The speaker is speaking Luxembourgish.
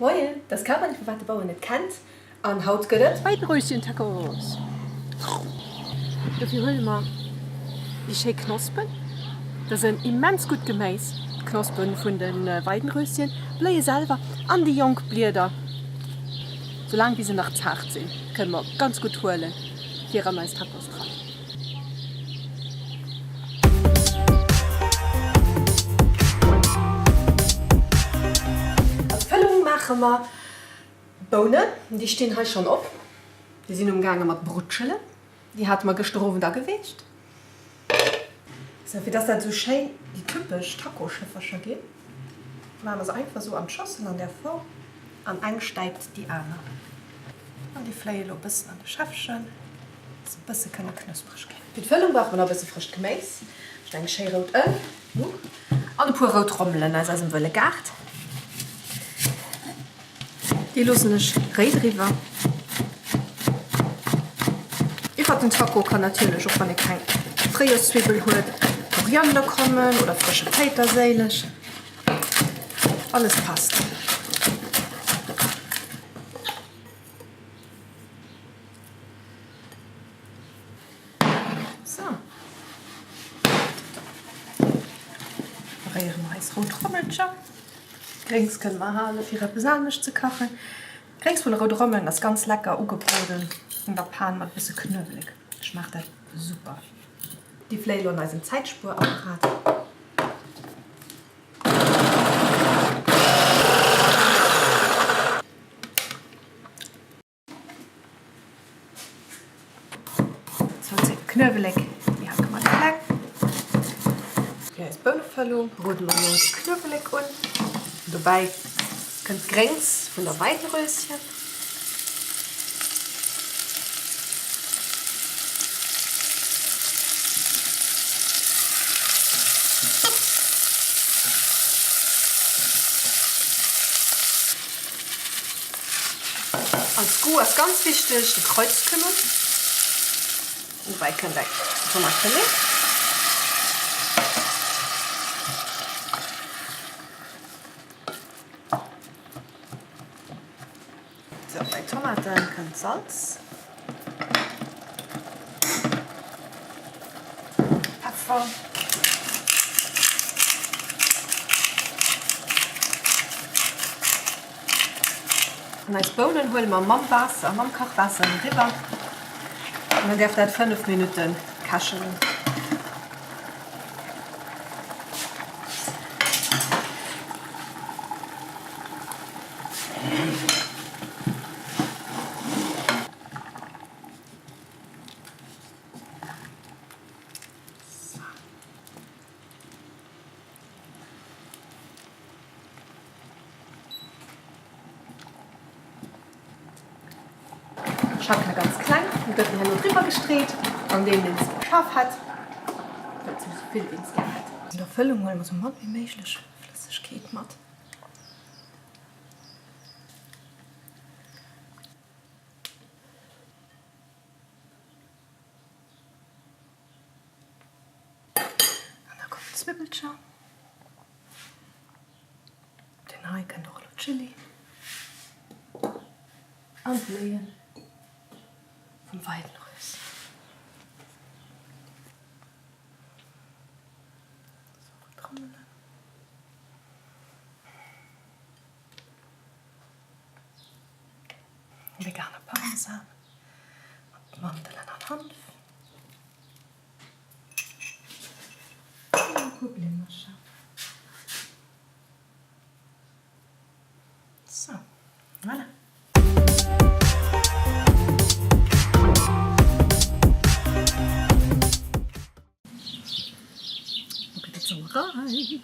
Moien, dat ass Caroline vu Wat de Bauer net kennt an haut gëtt et. Weidenröschen-Tacos! Dofir huele mer déi schéi Knospen. Dat ass en immens gutt Geméis, d'Knospen vun de Weidenröschen bléie selwer an déi jonk Blieder, soulaang wéi se nach zaart sinn, kënne mer ganz gutt huelen fir an eis Tacos dran. Als Fëllung maache mer Bounen, déi stinn hei schonn op, déi sinn umgaange mat brutschelen, déi hate mer gëschter Owend ageweecht. Sou, fir dass dat esou schéin déi typesch Tacoschëffercher ginn, maache mer se einfach esou an d'Schossel an där Form an eng stäipt déi aner. An déi fléie lo e bëssen an de Schäffchen. Dass e bësse kënne knuspreg ginn. Fir d'Fëllung brauche mer nach e bësse frëscht Geméis, eng schéi rout Ënn an e puer rout Rommelen aus eisem wëlle Gaart. Déi loossen ech réi driwwer. Iwwert den Taco kann natierlech, och wann ee keng Fréijoerszwibbel huet, Koriander kommen oder frësche Péiterséileg. Alles passt. Sou. Réiere mer eis rout Rommelcher. D'Gréngs kënne mer hale fir eppes anescht ze kachen. D'Gréngs vun de roude Rommelen ass ganz lecker ugebroden an der Pan mat bësse Knuewelek. Schmaacht dat super. Déi fléie lo an eisem Zäitspuerapparat. Zalzéck Knuewelek, déi hacke mer kleng. Fir eis Bounefëllung brode mer elo de Knuewelek un. Dobäi kënnt d'Gréngs vun der Weidenröschen. Als Goût ass ganz wichteg de Kreuzkümmel. Dobäi kënnt eng Tomate pelée. Sou, bei d'Tomaten kënnt Salz, Peffer. An eis Bounen huele mer mam Waasser, mam Kachwaasser eriwwer an dann däerf dat 5 Minutte kächelen. Schackele ganz kleng, dann gëtt en herno driwwer gestreet an deen deen se schaarf hätt, gëtt sou vill wéi en gär hätt. An der Fëllung huele mer sou mann wéi méiglech Flëssegkeet mat. An da kommen d'Zwibbelcher. Den hei kënnt och elo Chili. An d'Bléien vum Weidenröschen. Vegane Parmesan mat Mandelen an Hanf. An e puer Blimmercher. Sou, voilà. Lo gëtt et Sauerei.